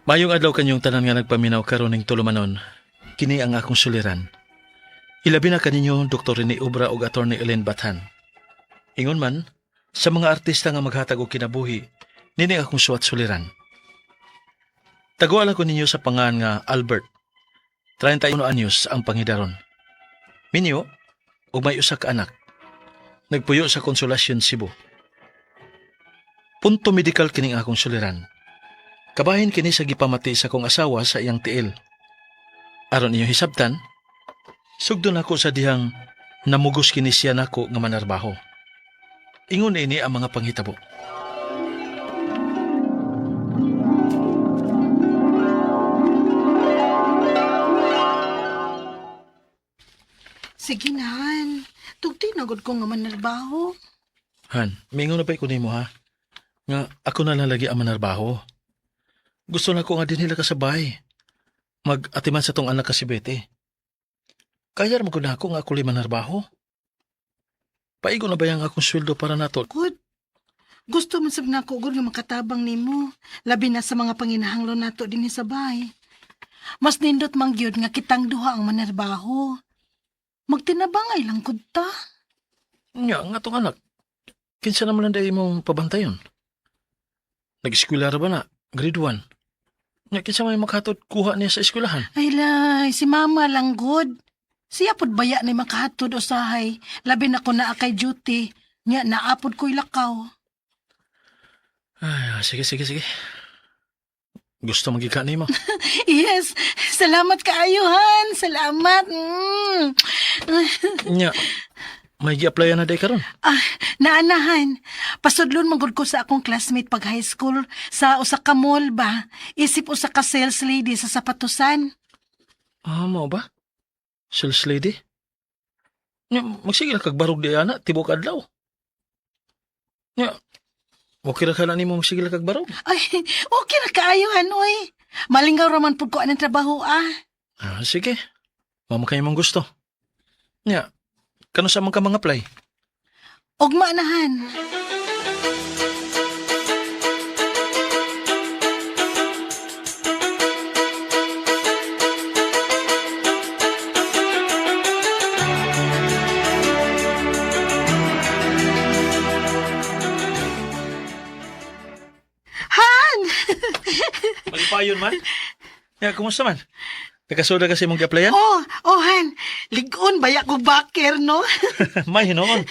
Mayong adlaw kanyong tanan nga nagpaminaw karon ning tulumanon. Kini ang akong suliran. Ilabi na kaninyo Dr. Rene Obra ug Attorney Ellen Bathan. Ingon man, sa mga artista nga maghatag og kinabuhi, nini akong suwat suliran. Taguan ko ninyo sa pangan nga Albert. 31 anyos ang pangidaron. Minyo, ug may usa ka anak. Nagpuyo sa Konsolasyon, Cebu. Punto medikal kining akong suliran. Kabahin kini sa gipamati sa kong asawa sa iyang tiil. Aron inyong hisabtan, sugdon ako sa dihang namugos kini siya nako nga manarbaho. Ingon ini ang mga panghitabo. Sige na, Han. Tugti na gud ko nga manarbaho. Han, mingon na pa ko nimo ha. Nga ako na lang lagi ang manarbaho. Gusto na ko nga din nila kasabay. Mag-atiman sa tong anak ka si Betty. Kaya ra man gud na ako nga ako lima manarbaho. Paigo na ba yang akong sweldo para nato? Good. Gusto man sab nako gud nga makatabang nimo, labi na sa mga panginahanglan nato dinhi sa bahay. Mas nindot man gyud nga kitang duha ang manarbaho. Magtinabangay lang gud ta. Nya, nga tong anak. Kinsa naman lang dahil mong pabantayon? Nag-eskwela ra ba na? Grade 1. Nya, kinsa may makahatod kuha niya sa eskwelahan? Ay lay, si mama lang gud. Siya pud baya ni makahatod usahay, labi na ko naa kay duty. Nya naapod ko'y lakaw. Ay, sige, sige, sige. Gusto magika nimo. Yes, salamat kaayo Han. Salamat. Nya, may gi-applyan na day karon. Ah, naanahan. Pasudlon man gud ko sa akong classmate pag high school sa usa ka mall ba. Isip usa ka sales lady sa sapatusan. Ah, mao ba? Sales lady? Nya, magsige lang kag barog di ana, tibok adlaw. Nya, okay ra ka na nimo magsige lang kag barog. Ay, okay ra kaayo Han oy. Malingaw ra man pud ko anang trabaho ah. Ah, sige. Mao man kayo mong gusto. Nya, kano sa man ka mga apply? Ugma na Han. Han! Malipayon man. Ya, kumusta man? Nakasuda kasi mong gi-applyan? Oh, oh Han. Ligon baya ko baker no. May hinoon.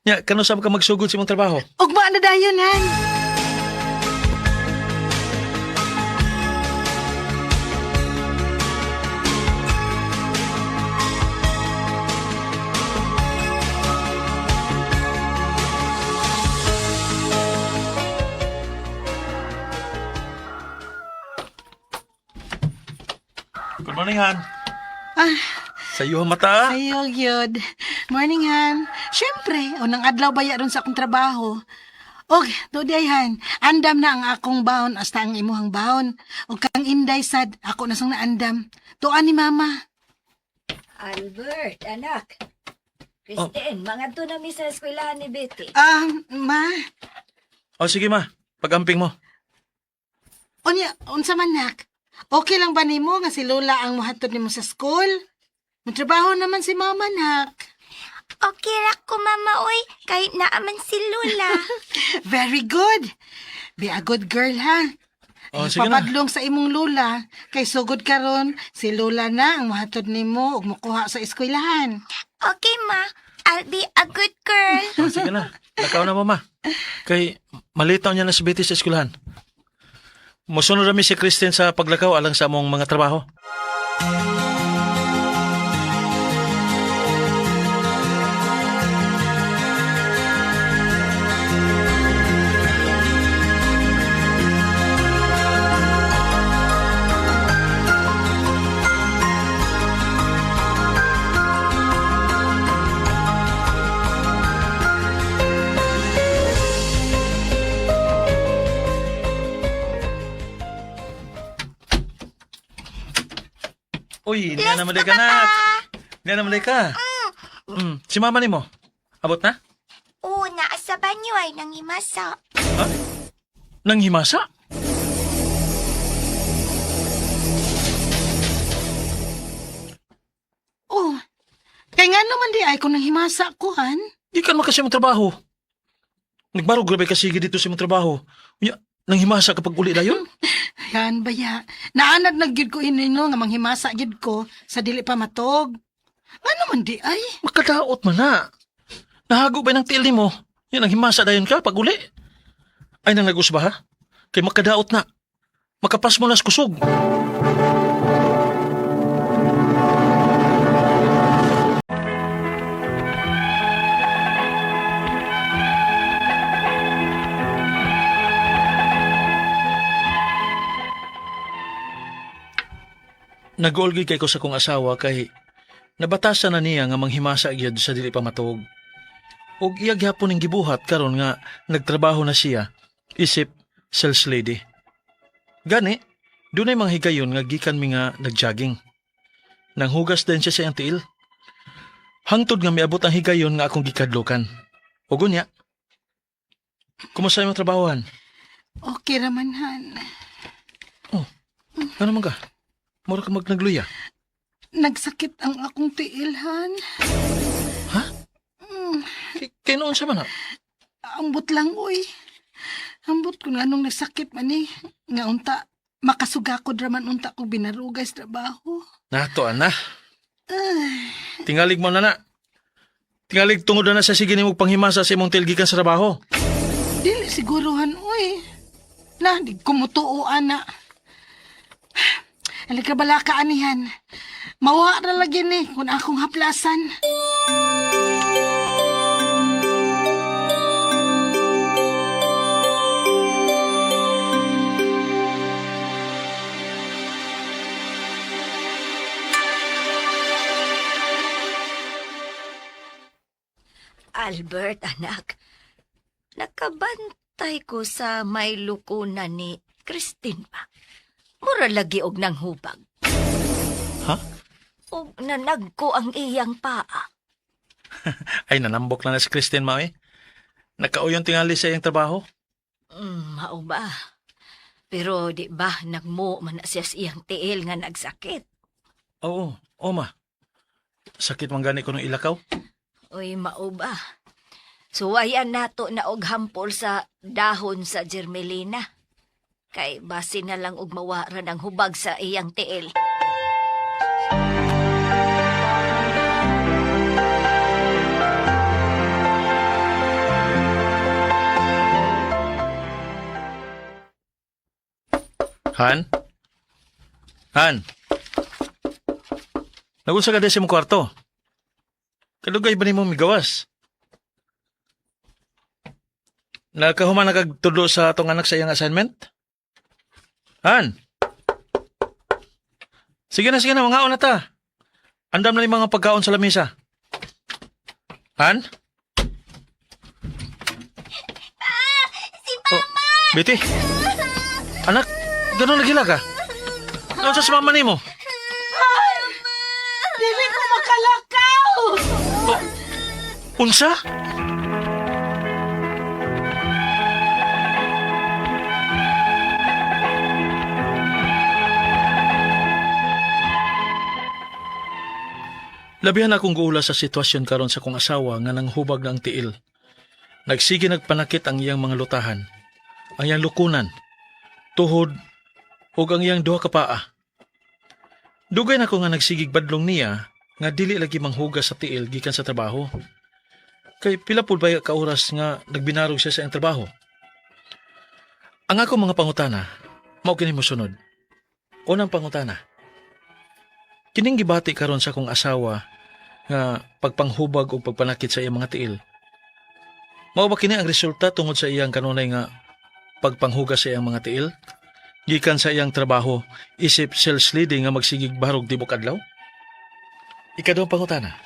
Ya, kano sa man ka magsugod sa imong trabaho? Ugma na dayon Han. Good morning, Han. Ah, Sa iyo ang mata. Ayo, gyud. Morning, Han. Siyempre, unang adlaw baya ron sa akong trabaho. Og, do di ay, Han. Andam na ang akong baon hasta ang imuhang baon. Og kang Inday sad, ako na sang naandam. Tuan ni Mama. Albert, anak. Christine, mga na mi sa eskwelahan ni Betty. Ah, ma. O sige ma, pag-amping mo. Unya, unsa man nak? Okay lang ba nimo nga si Lola ang mohatod nimo sa school? Magtrabaho naman si Mama, nak. Okay ra ko, mama, oy. Kahit naaman si Lola. Very good. Be a good girl, ha? O sige na. Papadlong sa imong lola, kay sugod karon si lola na ang mohatod nimo ug mokuha sa eskwelahan. Okay, ma. I'll be a good girl. O sige na. Lakaw na mama. Kay malitaw niya na si Betty sa eskwelahan. Musunod rami si Christine sa paglakaw alang sa among mga trabaho. Uy, niya naman ka na. Niya naman ka. Si mama nimo. Abot na? Oo, naa sa banyo ay nangimasa. Nang himasa? Kay nga naman di ay kung nanghimasa ko, Han. Gikan man kasi mong trabaho. Nagbarog grabe kasi dito sa imong trabaho. Unya, nanghimasa kapag uli dayon. Yan baya. Naanad na gyud ko ini no nga manghimasa gyud ko sa dili pa matog. Nga naman di ay. Makadaot man na. Nahago ba ng tiil nimo? Yan, nanghimasa dayon ka pag uli. Ay nang nagus ba ha? Kay makadaot na. Makapas mo nas kusog. Nag-uulgay kay ko sa kong asawa kay nabatasan na niya nga manghimasa gyud sa dili pa matuog. Og iya gyapon ning gibuhat karon nga nagtrabaho na siya isip sales lady. Gani, dunay mga higayon nga gikan mi nga nagjogging. Nanghugas din siya sa iyang tiil. Hangtod nga miabot ang higayon nga akong gikadlukan. Ug unya, kumusta imong trabahohan? Okay raman, Han. Ano man ka? Mura ka magnagluya. Nagsakit ang akong tiil, Han. Ha? Mm, Kay noon siya man ha? ambot lang, uy. Ambot kung anong nagsakit man eh. Nga unta, makasuga ko draman unta ko binarugay sa trabaho. Nato, ana. Ay, Tingalig mo na na. Tingalig tungod na na sa sige nimong panghimasa sa imong tiil gikan sa trabaho. dili siguro, Han, uy. Na, di ko mutuo, ana. Halika bala ka, anihan. Mawa ra lagi ni kung akong haplasan. Albert, anak. Nakabantay ko sa may lukunan ni Christine pa. Mura lagi og nang hubag. Ha? Og nanagko ang iyang paa. Ay, nanambok na na si Christine, mami. Nakauyon tingali sa iyang trabaho. Mao ba? Pero di ba nagmo man na siya sa iyang tiil nga nagsakit? Oo, oo ma. Sakit man gani ko ng ilakaw. Uy, mao ba? Suwayan nato na og hampol sa dahon sa Jermelina. Kay base na lang og mawaran ang hubag sa iyang tiil. Han? Han? Nagunsa ka din sa imong kwarto? Kadugay ba nimo migawas? Nakahuman na kag tudlo sa atong anak sa iyang assignment? Han? Sige na, mga na ta. Andam na yung mga pagkaon sa lamesa. Han? Si Mama! Oh, Betty? Anak, ganun nagila ka? Ano sa mama nimo? Dili ko makalakaw! Unsa? Labihan akong guula sa sitwasyon karon sa kong asawa nga nanghubag na ang tiil. Nagsige nagpanakit ang iyang mga lutahan, ang iyang lukunan, tuhod, ug ang iyang duha ka paa. Dugay na ko nga nagsigig badlong niya nga dili lagi manghugas sa tiil gikan sa trabaho. Kay pila pud ba ka oras nga nagbinarog siya sa iyang trabaho. Ang ako mga pangutana, mao kini mosunod. Unang pangutana. Kining gibati karon sa akong asawa nga pagpanghubag o pagpanakit sa iyang mga tiil. Mao ba kini ang resulta tungod sa iyang kanunay nga pagpanghugas sa iyang mga tiil? Gikan sa iyang trabaho, isip sales leading nga magsigig barog tibok adlaw? Ikaduhang pangutana.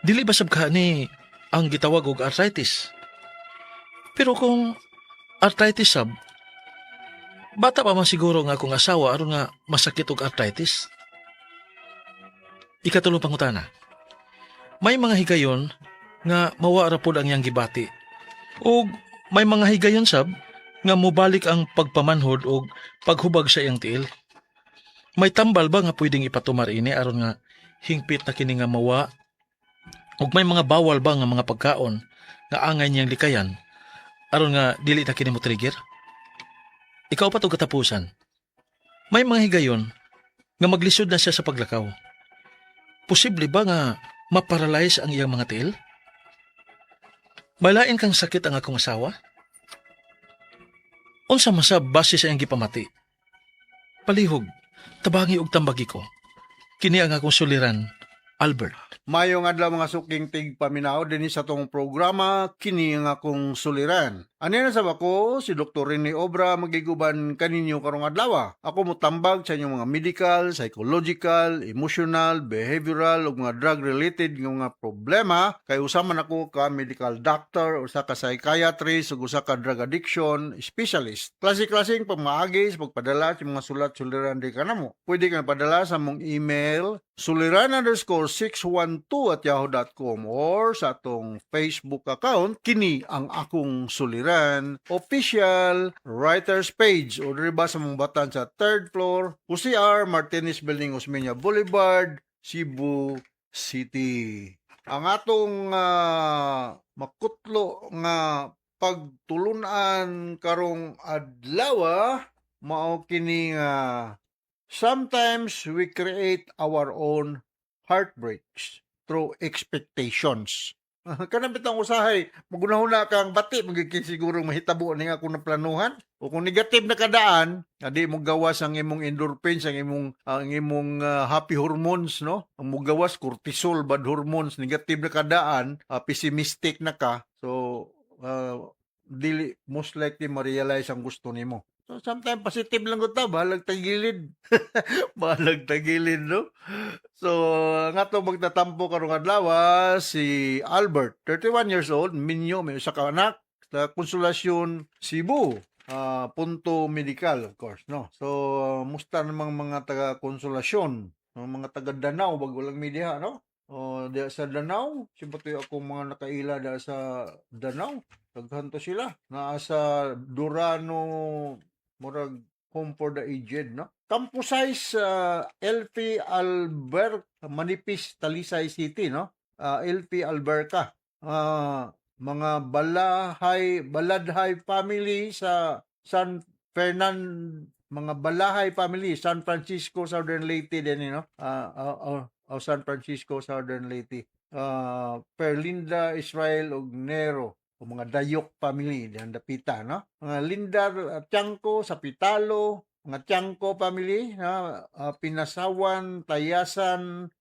Dili ba sabka ni ang gitawag og arthritis? Pero kung arthritis sab, bata pa man siguro nga akong asawa aron nga masakit og arthritis. Ikatulong pangutana. May mga higayon nga mawa ra pod ang iyang gibati. Og may mga higayon sab nga mobalik ang pagpamanhod og paghubag sa iyang tiil. May tambal ba nga pwedeng ipatumar ini aron nga hingpit na kini nga mawa? Ug may mga bawal ba nga mga pagkaon nga angay niyang likayan aron nga dili na kini mo trigger? Ikaw pa to katapusan. May mga higayon nga maglisod na siya sa paglakaw. Posible ba nga maparalyze ang iyang mga tiil? Malain kang sakit ang akong asawa? Unsa man sa base sa iyang gipamati? Palihog, tabangi og tambagi ko. Kini ang akong suliran, Albert. Mayong adlaw, mga suking tigpaminaw, dinhi sa atong programa "Kini ang Akong Suliran". Ani na sa ako si Dr. Rene Obra, magiguban kaninyo karong adlaw. Ako motambag sa inyong mga medical, psychological, emotional, behavioral ug mga drug related nga mga problema kay usa man ako ka medical doctor, usa ka psychiatrist ug usa ka drug addiction specialist. Klase-klaseng pamaagi sa pagpadala sa mga sulat suliran di kanamo. Pwede ka padala sa among email suliran_612@yahoo.com or sa atong Facebook account, "Kini ang Akong Suliran Official Writers Page, o diri ba sa mong batan sa third floor, UCR Martinez Building, Osmeña Boulevard, Cebu City. Ang atong makutlo nga pagtulunan karong adlaw mao kini nga sometimes we create our own heartbreaks through expectations. Kanang bitang usahay, magunahuna kang bati, magiging siguro mahitabo ni nga akong naplanuhan. O kung negative na kadaan, adi mo gawas ang imong endorphins, ang imong happy hormones, no? Ang mugawas cortisol, bad hormones, negative na kadaan, pessimistic na ka. So, dili most likely ma-realize ang gusto nimo. So sometimes positive lang gud ta, bahalag tagilid. Bahalag tagilid, no? So, nga to magtatampo karong adlaw si Albert, 31 years old, minyo, may usa ka anak sa Consolacion, Cebu. Punto medical, of course, no? So, musta namang mga taga Consolacion, ang mga taga Danao, bago lang media, no? O, diya sa Danao, siyempre akong mga nakaila diya sa Danao. Daghan to sila. Naa sa Durano, murag home for the aged, no? Campus size LP Albert Manipis, Talisay City, no? LP Alberca. Mga Balahay Baladhay family sa San Fernan mga Balahay family, San Francisco, Southern Leyte din, no? San Francisco, Southern Leyte. Perlinda Israel ug Nero o mga Dayok family diyan dapita, no? Mga Linda Tiangco sa Pitalo, mga Tiangco family na Pinasawan, Tayasan,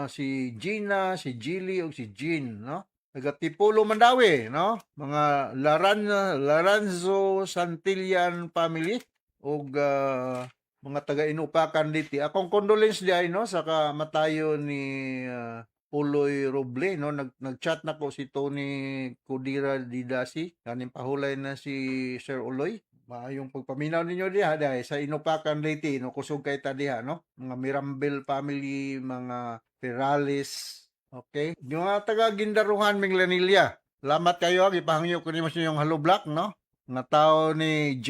si Gina, si Gilly ug si Jean, no? Taga Tipulo, Mandaue, no? Mga Laranzo Santillan family ug mga taga Inupakan diti. Akong condolence diay, no, sa kamatayon ni Uloy Roble, no? Nag-chat na ko si Tony Cudira Didasi, kaning pahulay na si Sir Uloy. Maayong pagpaminaw ninyo diha dahil sa Inupakan Leyte, no? Kusog kay ta diha, no? Mga Mirambel family, mga Perales, okay? Yung mga taga Guindaruhan, Minglanilla. Salamat kayo, gipahangyo ko nimo sa inyong hollow block, no? Nga tao ni J.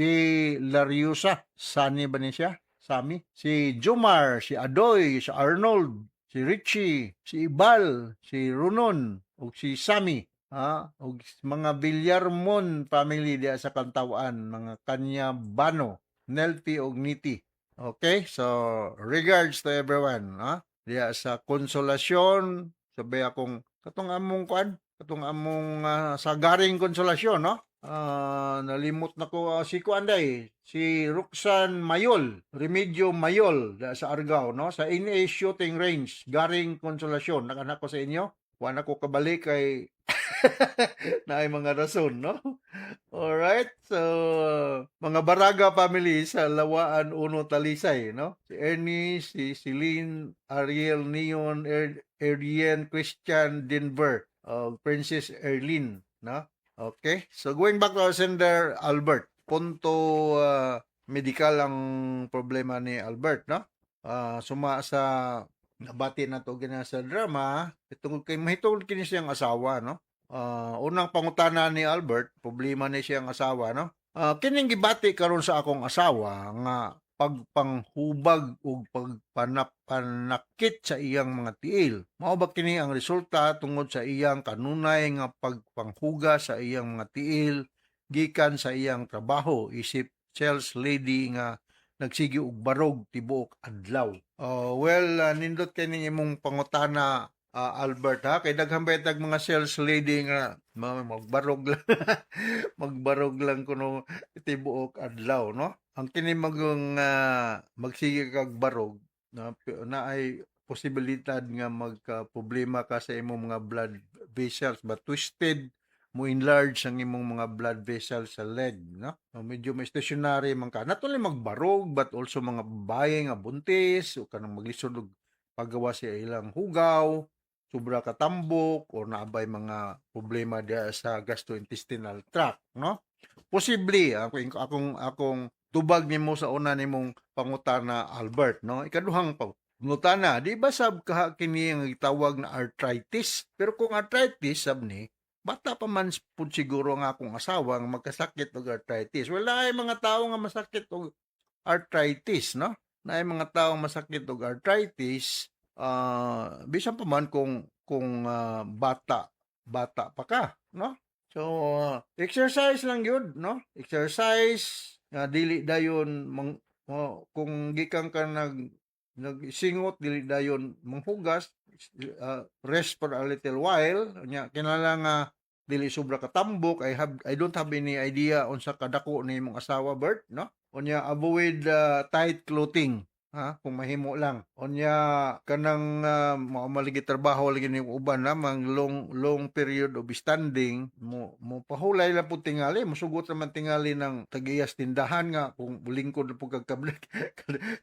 Lariusa, Sani ba ni siya? Sami. Si Jumar, si Adoy, si Arnold, si Richie, si Ibal, si Runon, ug si Sami. Ha? Ug mga Villarmon family diya sa Kantawan, mga Kanya Bano, Nelpi ug Niti. Okay? So, regards to everyone, ha? Diya sa Consolacion, sabay akong katong among kuan, katong among sagaring Consolacion, no? Nalimot na ko si kuan day, si Roxanne Mayol, Remigio Mayol da sa Argao, no? Sa NA Shooting Range, Garing Consolacion. Nakanak ko sa inyo. Wa na ko kabalik kay naay mga rason, no? Alright. So, mga Baraga family sa Lawaan Uno, Talisay, no? Si Ernie, si Celine, Ariel Neon, Arian Christian Denver, Princess Erlene, no? Okay. So, going back to our sender, Albert. Punto medical ang problema ni Albert, no? Suma sa nabati na to gina sa drama, itungod kay mahitungod kini siyang asawa, no? Unang pangutana ni Albert, problema ni siyang asawa, no? Kining gibati karon sa akong asawa nga Pagpanghubag ug pagpanakit sa iyang mga tiil. Mao ba kini ang resulta tungod sa iyang kanunay nga pagpanghugas sa iyang mga tiil gikan sa iyang trabaho isip sales lady nga nagsige og barog tibuok adlaw? Oh, well, nindot kay ning imong pangutana, Albert, ha, kay daghan ba tag mga sales lady nga magbarog lang magbarog lang kuno tibuok adlaw, no? Ang kini magong magsige kag barog na ay posibilidad nga magka problema ka sa imong mga blood vessels ba, twisted mo, enlarge ang imong mga blood vessels sa leg, no? So, medyo may stationary man ka, not only magbarog but also mga babae nga buntis o kanang maglisod og paggawa sa ilang hugaw, sobra katambok or naabay mga problema diya sa gastrointestinal tract, no? Posible ako akong akong tubag nimo sa una nimong pangutana, Albert, no? Ikaduhang pangutana, di ba sab kaha kini ang gitawag na arthritis? Pero kung arthritis sab ni, bata pa man pud siguro ang akong asawa nga magkasakit og arthritis. Wala ay mga tao nga masakit og arthritis, no? Naay mga tao masakit og arthritis, bisan pa man kung bata bata pa ka, no? So, exercise lang yun, no? Exercise nga dili dayon mang, oh, kung gikan ka nagsingot, dili dayon manghugas, rest for a little while nya, kinahanglan nga dili sobra katambok. I don't have any idea unsa kadako ni imong asawa, Bert, no? Unya avoid tight clothing ha, kung mahimo lang. Unya kanang mao maligi trabaho lagi ni uban na mang long long period of standing, mo pahulay lang pud tingali, musugot naman tingali ng tagiyas tindahan nga kung lingkod na pud kag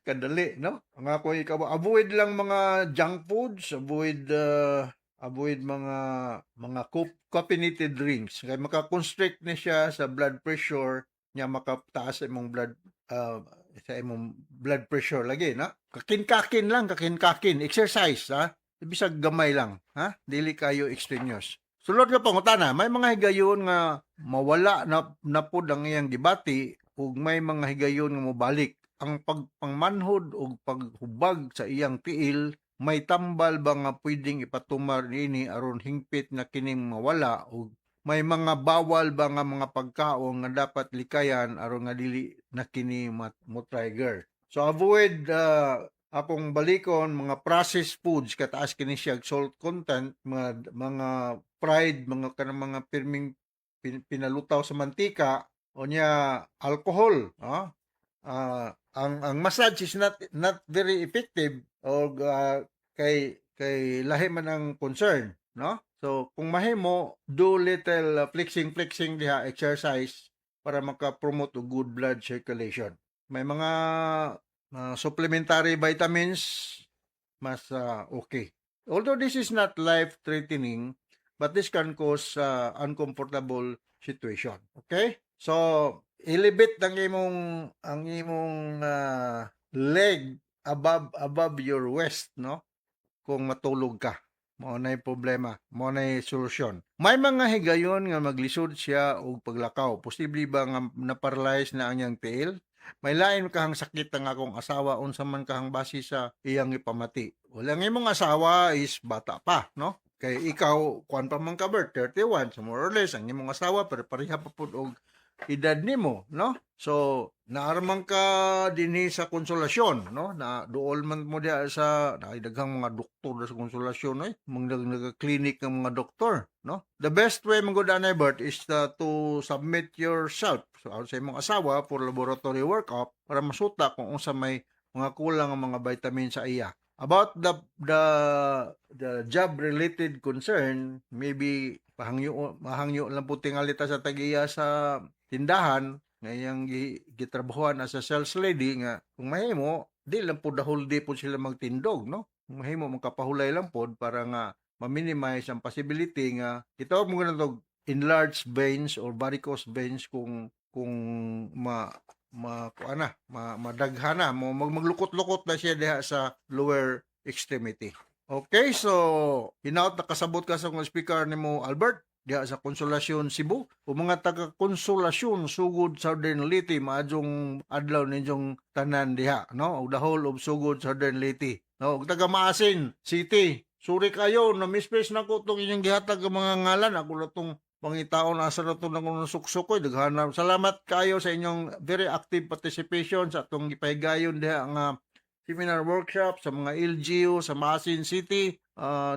kadali, no? Ang ako ikaw, avoid lang mga junk foods, avoid mga caffeinated drinks kay maka-constrict ni siya sa blood pressure nya, makataas sa imong blood pressure lagi, no? Kakin-kakin lang, kakin-kakin, exercise ha, bisag gamay lang ha, dili kayo extraneous. Sulod nga pangutana, may mga higayon nga mawala na na pud ang iyang gibati ug may mga higayon nga mobalik ang pagpangmanhod ug paghubag sa iyang tiil. May tambal ba nga pwedeng ipatumar niini aron hingpit na kining mawala, ug may mga bawal ba nga mga pagkaon nga dapat likayan aron nga dili na kini mo trigger? So avoid, akong balikon, mga processed foods, kataas kini siya og salt content, mga fried, mga kanang mga pirming pinalutaw sa mantika. Unya alcohol, no? Ang massage is not not very effective og kay lahi man ang concern, no? So kung mahimo, do little flexing flexing diha, exercise para maka-promote og good blood circulation. May mga supplementary vitamins, mas okay. Although this is not life threatening, but this can cause uncomfortable situation, okay? So elevate ang imong leg above above your waist, no, kung matulog ka. Mao na problema, mao na solusyon. May mga higayon nga maglisod siya og paglakaw. Posible ba nga na-paralyze na ang iyang tiil? May lain kahang sakit ang akong asawa, unsa man kahang base sa iyang ipamati? Wala, ang imong asawa is bata pa, no? Kay ikaw, kuan pa man ka, Bert, 31, so more or less, ang imong asawa, pero pareha pa pud og edad nimo, no? So, naarman ka dinhi sa Konsolasyon, no? Na duol man mo diya sa naay daghang mga doktor sa Konsolasyon, oy. Mga nag-clinic ng mga doktor, no? The best way man gud anay, Bert, is to submit yourself so, sa imong asawa for laboratory workup para masuta kung unsa may mga kulang ang mga vitamin sa iya. About the job related concern, maybe pahangyo mahangyo lang po tingali ta sa tag-iya sa tindahan nga iyang gitrabahuan as a sales lady nga kung mahimo di lang po the whole day po sila magtindog, no? Kung mahimo, magkapahulay lang pod para nga ma-minimize ang possibility nga gitawag mo ganito enlarged veins or varicose veins kung ma ma kuan na ma, madaghana mo maglukot-lukot na siya diha sa lower extremity. Okay, so hinaot nakasabot ka sa akong speaker nimo, Albert. diha sa Konsolasyon Cebu. O mga taga Konsolasyon, Sugod, Southern Leyte, maayong adlaw ninyong tanan diha, no? Og the whole of Sugod, Southern Leyte, no? Og taga Maasin City, sorry kayo, na misplace na ko tong inyong gihatag nga mga ngalan. Ako na tong pangitaon asa na tong nang suksok ko daghan. Salamat kayo sa inyong very active participation sa atong gipahigayon diha nga seminar workshop sa mga LGU sa Maasin City,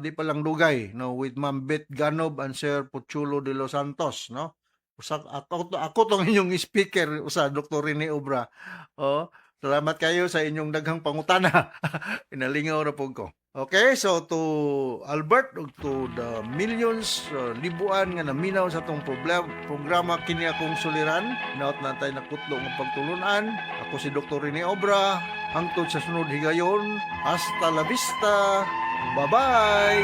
di pa lang dugay, no, with Ma'am Beth Ganob and Sir Pochulo de los Santos, no? Usa ako tong inyong speaker usa, Dr. Rene Obra. Oh, salamat kayo sa inyong daghang pangutana. Inalingaw ra pud ko. Okay, so to Albert ug to the millions, libuan nga naminaw sa atong programa Kini Akong Suliran, hinaot naa tay nakutlo nga pagtulunan. Ako si Dr. Rene Obra. Hangtod sa sunod higayon, hasta la vista. Bye-bye.